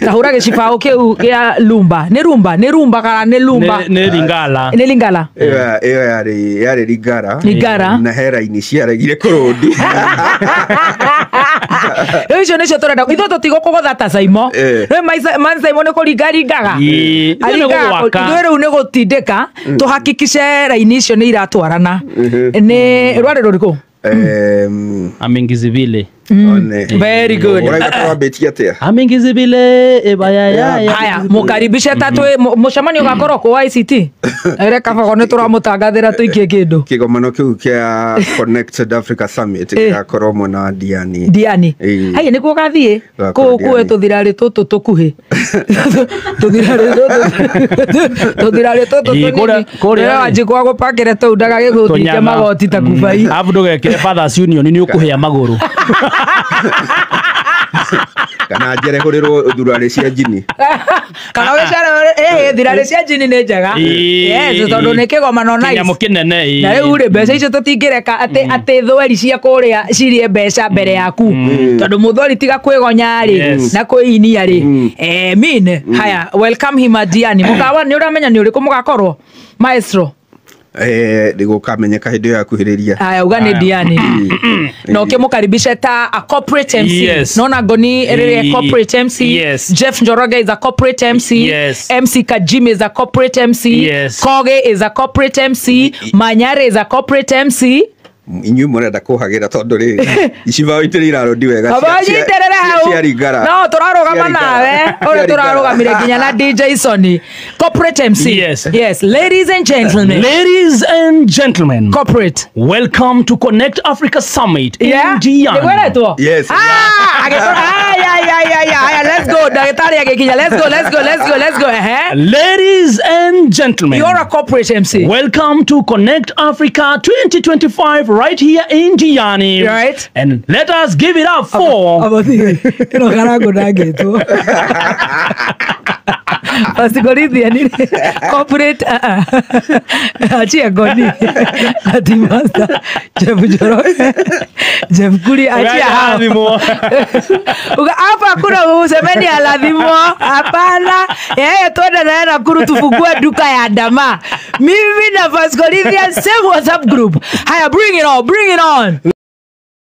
Tahura gĩcibaũ kĩu gĩa lumba. Nĩ rumba, nĩ rumba kana nĩ lumba? Nĩ Lingala. Nĩ Lingala. Ĩyo yarĩ Lingala. Lingala. Na he raini ciaregire kũrũndi. Rĩu icio nĩcio tũrenda. Ithuĩ tũtigũkũgũtha ta Saimo. Rĩu man Saimo nĩ kũringaringaga. Aringaga. Ithuĩ rĩu nĩ gũtindĩka tũhakikice raini icio nĩ iratwarana. Nĩ rwarĩ rũrĩkũ? Amingizibile. Very good. Amingizibile ebaya ya. Haya, mukaribishe tatu mucemanio ugakorwo ku ICT. Ere kabago ni turamutangathira tuikie kindu. Kigomano kiu kia Connected Africa Summit gigakorwo mwena Diani. Diani. Haya nikuo gathie ku kuwe tuthirari tutu tukuhi. Tuthirari tutu. Tuthirari tutu tunini. Kuria wanjikwa gupakire tu ndagagiguthitie magoti ta kubai. Abu ndugekire Fathers Union ni ukuhia maguru. Kana njere hurirwo thurari cia njini. Kana wicare thirari cia njini nĩ njega. Yes, tondu nĩ kĩgomano nice. Kĩnyamũ kĩnene. Na rĩu rĩ mbeca icio tũtingĩreka atĩ thweri cia kũrĩa cirie mbeca mbere yaku. Tondu mũthweri tiga kwĩgonya rĩ na kwĩinia rĩ. Mean haya, welcome him Diani. Mũkawa nĩ ũramenya nĩ ũrĩkũ mũgakorwo maestro. Ndigũkamenyeka hĩndĩ ĩyo yakuhĩrĩria. Haya, uga nĩ Diani. Na ũkĩmũkaribisha ta a corporate MC. Yes. Nona Ngoni rĩrĩa corporate MC. Yes. Jeff Njoroge is a corporate MC. Yes. MC Kajimi is a corporate MC. Yes. Koge is a corporate MC. Manyare is a corporate MC. Inyuĩ mũrenda kũhagĩra tondũ rĩ icibao itĩrĩ irarondi wega. Nyitĩrĩre hau. No tũrarũgama nawe ũrĩa tũrarũgamire nginya na DJ Sonny. Corporate MC. Yes. Yes, ladies and gentlemen. Ladies and gentlemen. Corporate. Welcome to Connect Africa Summit in Diani. Nĩgweretwo? Yes. Ah, yeah, let's go. Ndagĩtarĩ agĩkinya. Let's go, let's go, let's go, let's go. Ladies and gentlemen. You're a corporate MC. Welcome to Connect Africa 2025 right here in Diani. Right. And let us give it up for corporate achia Ngoni ati master Jeff Njoroge Jeff Kuria achia hapa kuna usemeni alathimwo hapana. Yeye twende naye Nakuru tufungue duka ya ndama. Mimi na Vasco Corinthians same WhatsApp group. Haya, bring it on, bring it on.